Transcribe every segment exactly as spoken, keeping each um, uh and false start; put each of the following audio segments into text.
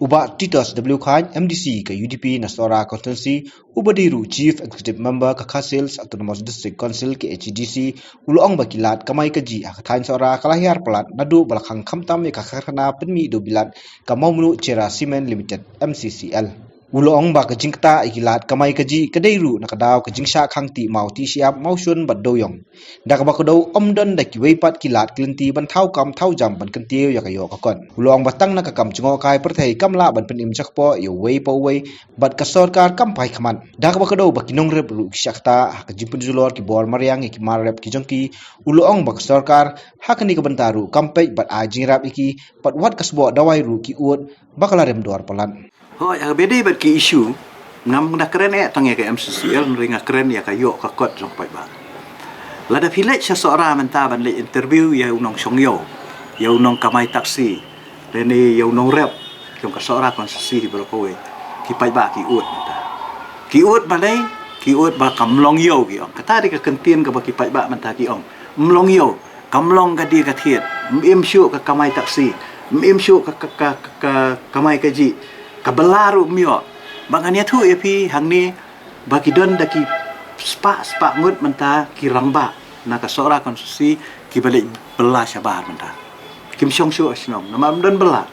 U Bah Titus W Chyne, M D C ka U D P na Sohra Constituency, uba dei ruh Chief Executive Member ka Khasi Hills Autonomous District Council, K H A D C, u la ong ba ki lad kamai kajih ha ka thaiñ Sohra ka la hiar palat naduh ba la khang khamtam ïa ka karkhana pynmih dewbilat ka Mawmluh Cherra Cement Limited, M C C L. U la ong ba ka jingktah ïa ki lad kamai kajih ka dei ruh na ka daw ka jingshah khang tih maw tih shyiap, mawshun bad dewiong. Da kaba kdew, ym don da kiwei pat ki lad ki lynti ban thaw kam thaw jam ban kyntiew ïa ka ïoh ka kot. U la ong ba tang na ka kam jngohkai pyrthei kam lah ban pynim jakpoh ïa uwei pa uwei, bad ka sorkar kam phai khmat. Da kaba kdew ba ki nongrep ruh ki shah ktah ha ka jingpynjulor ki bor mariang ïa ki mar rep ki jong ki. U la ong ba ka sorkar ha kane ka bynta ruh kam peit bad ai jingïarap ïa ki, bad wat ka sboh dawai ruh ki ud ba ka la rem dor palat. Hooid, ha kaba ïadei bad ki issue, ngam da kren eh tang ïa ka M C C L, hynrei nga kren ïa ka ïoh ka kot jong paidbah. Lada phi leit sha Sohra mynta ban leit interview ïa u nongshong ïew, ïa u nongkamai taxi, lane ïa u nongrep jong ka Sohra constituency baroh kawei, ki paidbah ki ud mynta. Ki ud balei? Ki ud ba kam long ïew, ki ong. Kata dei ka kyntien kaba ki paidbah mynta ki ong. Ym long ïew. Kam long ka die ka thied, ym im shuh ka kamai taxi, ym im shuh ka, ka, ka, ka, ka kamai kajih, ka bylla ruh ym ïoh. Ba ngan ïathuh ïa phi hangne ba ki don da ki spah, spah ngut mynta ki rangbah na ka Sohra constituency kiba leit bylla shabar mynta. Kim shong shuh ha shnong namar ym don bylla.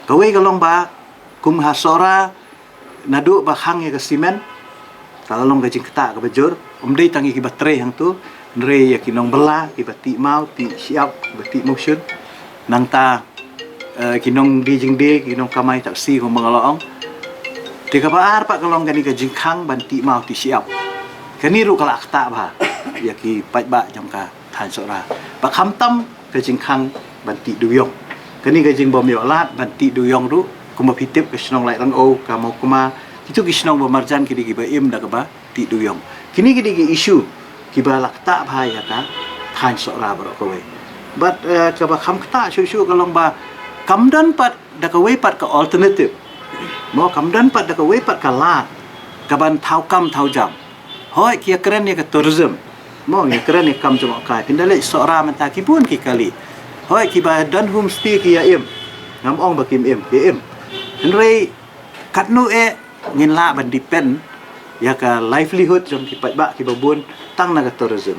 Kawei ka long ba kum ha Sohra, naduh ba khang ïa ka simen, ka la long ka jingktah kaba jur, ym dei tang ïa kiba trei hangto, hynrei ïa ki nongbylla, kiba tih maw, tih shyiap, kiba tih mawshun. Nangta, eh, ki nongdie jingdie, ki nongkamai taxi, kumba nga la ong. Te kaba ar pat ka long kane ka jingkhang ban tih maw, tih shyiap. Kane ruh ka la ktah bha ïa ki paidbah jong ka thaiñ Sohra. Ba khamtam ka jingkhang ban tih dewiong. Kane ka jingbym ïoh lad ban tih dewiong ruh, kumba phi tip ka shnong Laitryngew, ka Mawkma, kito ki shnong ba marjan ki dei kiba im da kaba tih dewiong. Kine ki dei ki issue kiba la ktah bha ïa ka thaiñ Sohra baroh kawei. Bad, eh, kaba kham ktah shuh shuh ka long ba kam don pat da kawei pat ka alternative. Mo, kam don pat da kawei pat ka lad kaban thaw kam thaw jam. Hooid, ki ïa kren ïa ka tourism. Mo, ïa kren ïa ka kam jngohkai. Phin da leit Sohra mynta ki bun ki kali. Hooid, kiba don homestay ki ïa im. Ngam ong ba kim im, ki im. Hynrei katno eh ngin lah ban depend ïa ka livelihood jong ki paidbah kiba bun tang na ka tourism.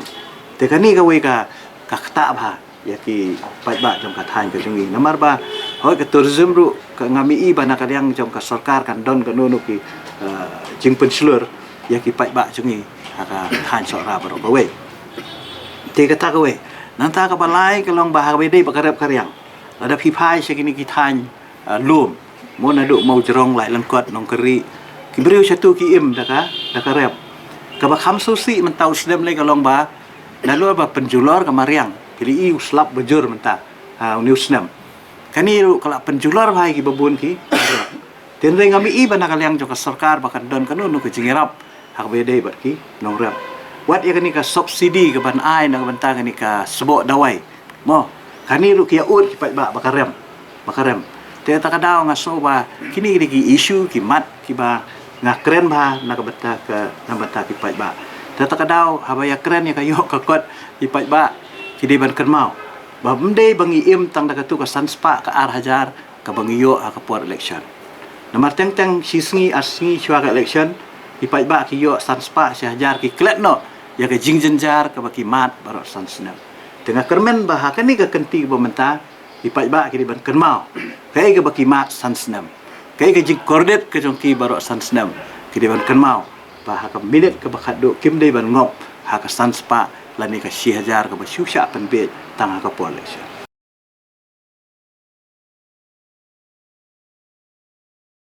Te kane kawei ka, ka ktah bha ïa ki paidbah jong ka thaiñ ka jong ngi. Namar ba, hooid, ka tourism ruh, ka, ngam i ba na ka liang jong ka sorkar kan don kano kano ki, eh, jingpynshlur ïa ki paidbah jong ngi ha ka thaiñ Sohra baroh kawei. Te kata kawei. Nangta kaba lai ka long ba ha kaba ïadei bad ka rep ka riang. Lada phi phai sha kine ki thaiñ, eh, lum, mo, naduh Mawjrong, Laitlangkot, Nongkyrrieh, ki briew shato ki im da ka, da ka rep. Kaba kham sngewsih mynta u snem lei ka long ba nalor ba pynjulor ka mariang, phi la i u slap ba jur mynta ha une u snem. Kane ruh ka la pynjulor bha ïa kiba bun ki. Te hynrei ngam i ba na ka liang jong ka sorkar ba kan don kano kano ka jingïarap ha kaba ïadei bad ki nongrep. Wat ïa kane ka subsidy kaban ai na ka bynta kane ka sboh dawai. Mo, kane ruh ki ïa ud ki paidbah ba ka rem. Ba ka rem. Te kata ka daw nga sngew ba kine ki dei ki issue, ki mat kiba nga kren bha na ka bynta ka, na ka bynta ki paidbah. Te kata ka daw haba ïa kren ïa ka ïoh ka kot ki paidbah ki dei ban kynmaw ba ym dei ba ngi im tang da katu ka san spah ka ar hajar kaba ngi ïoh ha ka por election. Namar teng teng shi sngi ar sngi shuwa ka election, ki paidbah ki ïoh san spah shi hajar, ki klet noh ïa ka jingjynjar kaba ki mad baroh san snem. Te nga kyrmen ba ha kane ka kynti kaba mynta, ki paidbah ki dei ban kynmaw kaei kaba ki mad san snem, kaei ka jingkordit ka jong ki baroh san snem. Ki dei ban kynmaw ba ha ka minit kaba khatduh kim dei ban ngop ha ka san spah lane ka shi hajar kaba shu shah pynbiej tang ha ka por election.